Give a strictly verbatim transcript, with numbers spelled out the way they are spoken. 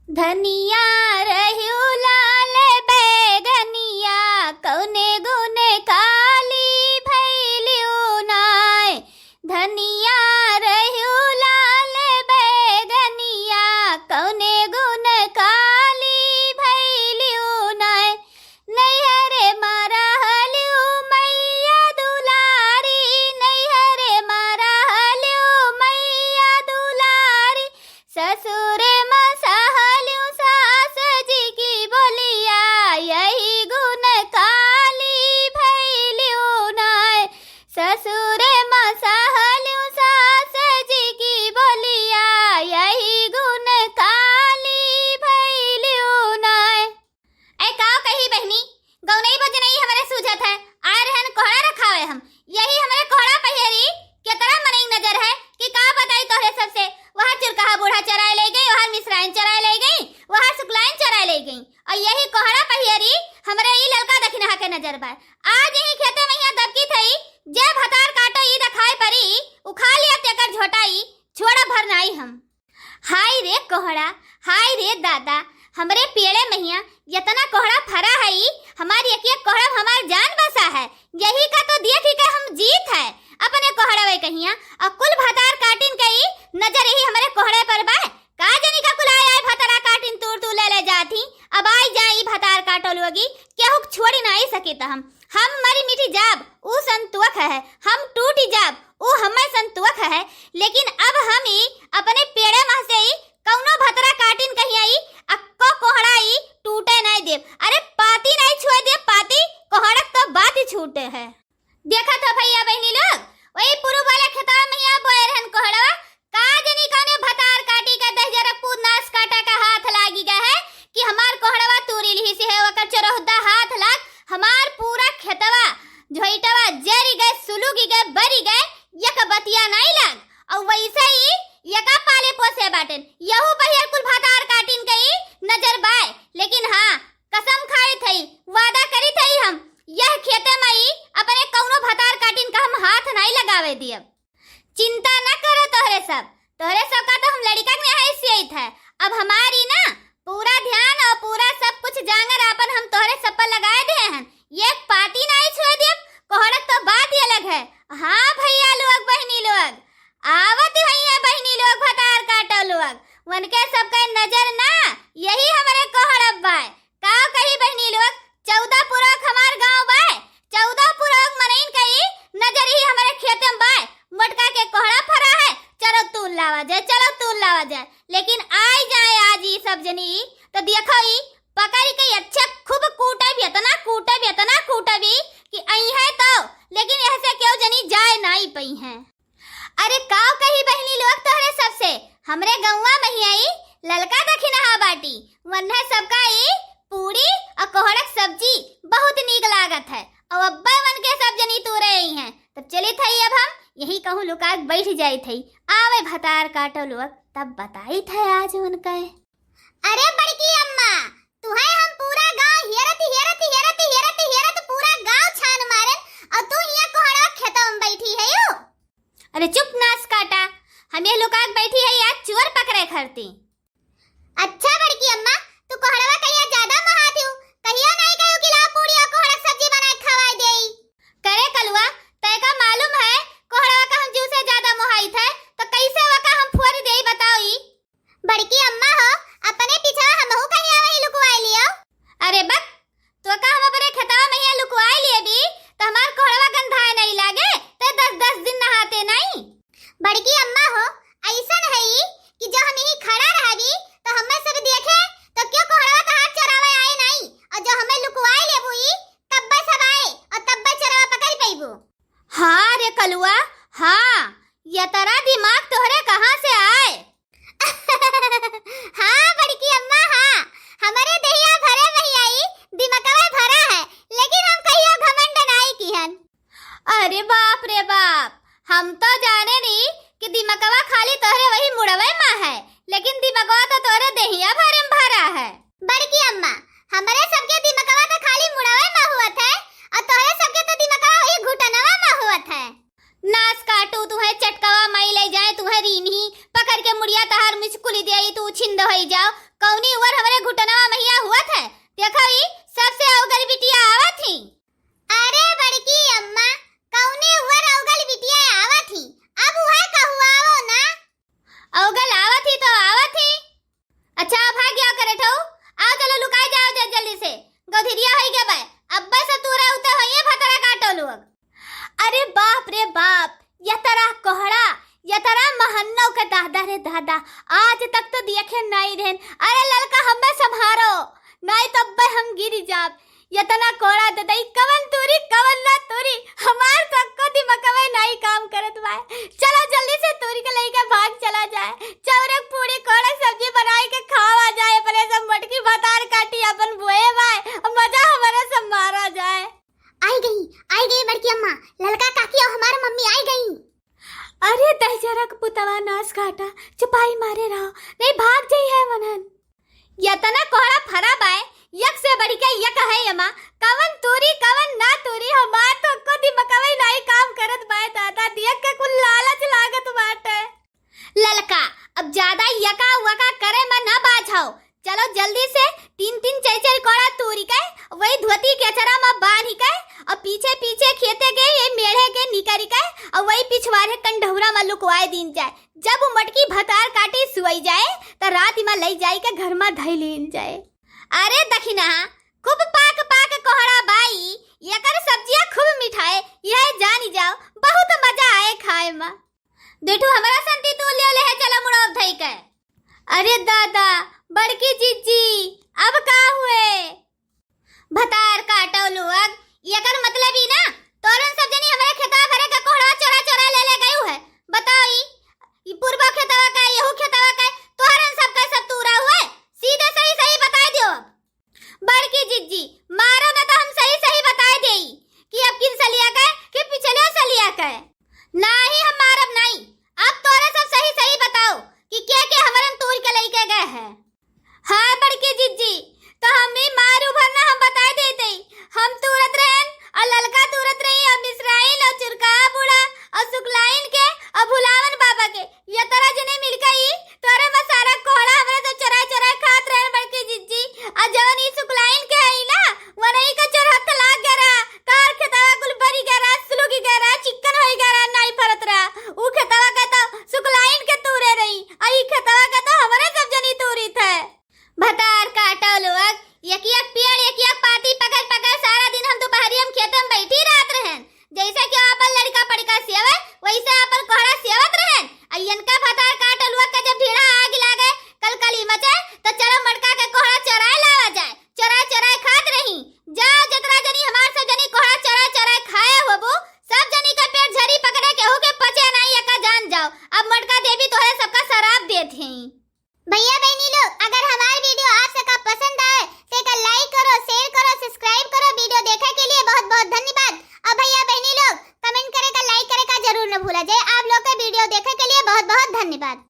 धनिया रह्यू लाल बैगनिया, कौने गुण काली भैल्यू नाय। धनिया रह्यू लाल बैगनिया, कौने गुण काली भैल्यू नाय। नैहरे मा रहल्यू मैया दुलारी, नैहरे मा रहल्यू मैया दुलारी। ससुरे मा सहल्यू सास जी की बोलिया, यही गुण काली भैल्यू नाय। ससुरे मा सहल्यू सास जी की बोलिया, यही गुण काली भैल्यू नाय। ऐ काव कही बहिनी, गौनई बजनई हमरे सूझत है, आए रहन कोहड़ा रखावे हम, यही हमरे कोहड़ा पहियरी केतना मनई नजर है कि का बताई तोहरे सबसे। वहाँ चुरकहा बूढ़ा चराए ले गई, वहाँ मिसराइन चराए ले गई, वहाँ सुकलाइन चराए ले गई, और यही कोहड़ा पहियरी हमरे ई ललका दखिनहा के नजर बा। आज यही खेते में यहाँ दबकी थई, जे भतार काटो ई देखाए परी, उखा लिया तेकर झोटाई, छोड़ा भर नाई हम। हाय रे कोहड़ा, हाय रे दादा, हमरे पेड़े महिया यतना कोहड़ा फरा है ई, हमार एक एक कोहड़ा में हमार जान बसा है। यही का तो देख ही के हम जीत है, अपने कोहड़वे कहिया, और कुल भतार काटिन के ई नजर यही हमरे कोहड़े पर बा। का जनी का कुल आए आए भतारा काटिन तूर तूर ले ले जात ही, अब आई जाए ई भतार काटो लोगी, केहू के छोड़ी ना आई सकित हम। हम मरी मिटी जाब, ऊ संतोख है, हम टूटी जाब, ऊ हमें संतोख है, लेकिन अब हम ई अपने पेड़े मह से ई कौनो भतरा काटिन कहीं आई, अक्को कोहड़ा ई टूटे नहीं देब। अरे पाती नहीं छुए देब, पाती कोहड़क तो बात ही छूटे है। देखत हो भैया बहिनी लोग, वही पुरुब वाला खेतवा में यहाँ बोए रहन कोहड़वा, का जनी कौने भतार काटी का दहिजरक पूत नास काटा का हाथ लागी गए है कि हमार कोहड़वा तूरी लिही से है, ओकर चरोहदा हाथ लाग, हमार पूरा खेतवा झोइटवा जरी गए, सुलुगी गए, बरी गए, एक बतिया नहीं लाग। और वैसे ही यका पाले पोसे बाटेन, यहू बहियर कुल भतार काटिन के ई नजर बाय। लेकिन हाँ, कसम खाई थई, वादा करी थई हम, यह खेते में ई अपने कौनो भतार काटिन का हम हाथ नहीं लगावे दियब। चिंता न करो तोहरे सब, तोहरे सब का तो हम लड़िका के निहाय सियत है। अब हमारी ना पूरा ध्यान और पूरा सब कुछ जांगर आपन हम तोहरे सब पर लगाए दे हैं। एक पाती नहीं छुए दियब, कोहड़क तो बात ही अलग है। हाँ भैया लोग, बहिनी लोग, आवत ही है बहिनी लोग, भतार काटो लोग, वनके सबके नजर ना यही हमरे कोहड़ब बाय। का कही बहिनी लोग, चौदह पुरोक हमार गाँव बाय, चौदह पुरोक मनइन कई नजर ही हमरे खेते में बाय। मोटका के कोहड़ा फरा है, चलो तूल लावा जाए, चलो तूल लावा जाए। लेकिन आई जाए आज ई सब जनी, तो देखो ई पकड़ के अच्छा खूब कूटब, इतना कूटब, इतना कूटब ई कि आई है तो, लेकिन यह से क्यों जनी जाए नाई पई है। अरे काव कही बहिनी लोग तोहरे सबसे, हमरे गौवा में ही आई ललका दखिनहा बाटी, वन्हे सबका ई पूड़ी और कोहड़क सब्जी बहुत नीक लागत है। और अब्बा मन के सब जनी तूरे आई हैं, तब चली थई अब हम यही कहूँ लुका के बैठ जाई थई। आवे भतार काटो लोग, तब बताई थे आज उनका। अरे बड़की अम्मा, तुहे हम पूरा गांव हेरत, हेरत, हेरत, हेरत, हेरत पूरा गांव छान मारन, और तू हियां कोहड़वा खेतवा में बैठी है यू। अरे चुप नास काटा, हम ये लुका के बैठी है या चोर पकड़े खरती। अच्छा बड़की अम्मा, तू कोहड़वा कहिया ज्यादा मोहात हू, कहियो नहीं कहू कि लाओ पूड़ी और कोहड़ा सब्जी बना के खवाई देई। करे कलुआ, तय का मालूम है कोहड़वा का हम जू से ज्यादा मोहाइत है, तो कैसे वका हम फोड़ देई बताओ ई? बड़की अम्मा हो, अपने पीछा हमहू कहिया वही लुकवाई लियो। अरे बक, तो का हम अपने खेतवा में यहाँ लुकवाई लिए भी, तो हमार कोहड़वा गंधाए नहीं लागे, तो दस दस दिन नहाते नहीं। बड़की अम्मा हो, ऐसन है ई कि जो हम यही खड़ा रहबी, तो हमें सब कौनी उवर हमरे घुटनवा महिया हुअत है, देखो ई सबसे अवगल बिटिया आवत ही। अरे बड़की अम्मा, कौने उवर अवगल बिटिया आवत ही? अब उहे कहुआवो ना। अवगल आवत ही तो आवत ही। अच्छा, भाग गया करे ठऊ। आओ, चलो, लुकाए जाओ जल-, जल्दी से। गौधिरिया होई गए बाय। अब्बे से तूरा उते होइए भतरा काटो लोग। अरे बाप रे बाप, यतरा कोहड़ा, यतरा महन्नो के दादा रे दादा, आज तक तो देखे नाई रहन। अरे ललका, हमें संभारो, नाई तो अब्बे हम गिरी जाब। यतना कोड़ा दे दई, कवन तूरी, कवन ना तूरी, हमार तो अक्को दिमकवे नाई काम करत बाय। चलो जल्दी से तूरी के लइके भाग चला जाए। चौरक पूड़ी कोड़क सब्जी बनाई के खावा जाए, अपने सब मोटकी भतार काटी अपन बोए बाय, और मजा हमारे सब मारा जाए। आई गई, आई गई बड़की अम्मा, ललका काकी और हमार मम्मी आई गई। अरे दहिजरक पुतवा नास काटा, चुपाई मारे रहो, नहीं भाग जाई है मनन। यतना कोहड़ा फरा बाय, यक से बढ़ के यक है यमा। कवन तूरी, कवन ना तूरी, हमार तो अक्को दिमकवे नाई काम करत बाय दादा, दियक के कुल लालच लागत बाटे। ललका, अब ज्यादा यका वका करे में ना बाझाओ। चलो जल्दी से तीन तीन चार चार कोड़ा तूरी के, वही धोती के अचरा में बांधी के, और पीछे पीछे खेते के ये मेढ़े के निकरी के, और वही पिछवारे कंढौरा में लुकवाए दीन जाए। जब उ मोटकी भतार काटी सुई जाए, त रात में लई जाई के घर में धई लीन जाए। अरे दखिनहा, खूब पाक पाक कोहड़ा बाई, एकर सब्जिया खूब मिठाए, यह जानी जाओ, बहुत मजा आए खाए में। दुठू हमरा संती तू ले ले है, चलो मुड़ो धई के। अरे दादा, बड़की जिज्जी, अब का हुए? भतार काटो लोग, एकर मतलब ई ना, तोरन सब जनी हमरे खेतवा भरे का कोहड़ा चोरा चोरा ले ले गयू है। बताओ ई, ई पूर्वा खेतवा का, यहू खेतवा का, तोहरन सब का सब तूरा हुए, सीधे सही सही बताई दियो। बड़की जिज्जी, मारो ना तो हम सही सही बताई देई कि अब किन सलिया का, कि पिछले सलिया का। नाही हम मारब नाही, अब तोरे सब सही सही बताओ कि के के हमरन तूर के लइके गए है। हाँ बड़की जिज्जी, तो हम ही मार उभरना हम बताई देते। हम तूरत रहन, और ललका तूरत रही, और मिसराइन, और चुरका बूढ़ा, और सुकलाइन के, और भुलावन बाबा के, यतरा जने मिलके ई तोरे में सारा कोहड़ा हमरे से चोराए चोराए खात रहन बड़की जिज्जी। आ जवन ई सुकलाइन के हई ना, वनई का चोर हत्थ लाग गया रहा, तार खेतवा कुल बरी गया रहा, सुलुगी गया रहा, चिक्कन होई गया रहा, नाई फरत रहा। ऊ खेतवा का तो सुकलाइन के तूरे रही, आ ई खेतवा का तो हमरे सब जनी तूरी थे। भतार काटो लोग, एक एक पेड़, एक एक पाती पकड़ पकड़ सारा दिन हम दोपहरी हम खेत में बैठी रहत रहन। जैसे कि आपन लड़का पड़का सेवे, वैसे आपन कोहड़ा सेवत रहन। आ इनका भतार काटो लोग के जब ढीढ़ा आग लागे, कलकली मचे, तो चलो मटका के कोहड़ा चोराए लावा जाए। चोराए चोराए खात रही। जाओ जतरा जनी हमार सब जनी कोहड़ा चोराए चोराए खाए होबो, सब जनी का पेट झरी पकड़े, केहू के पचे नाई, एका जान जाओ। अब मटका देवी तोहरे सबका शराब देत हैं। भैया बहनी लोग, अगर हमार video आप सबका पसंद आए तो एका like करो, share करो, subscribe करो। Video देखे के लिए बहुत बहुत धन्यवाद। और भैया बहनी लोग, comment करे का, like करे का जरूर न भूला जाए। आप लोग के video देखे के लिए बहुत बहुत धन्यवाद।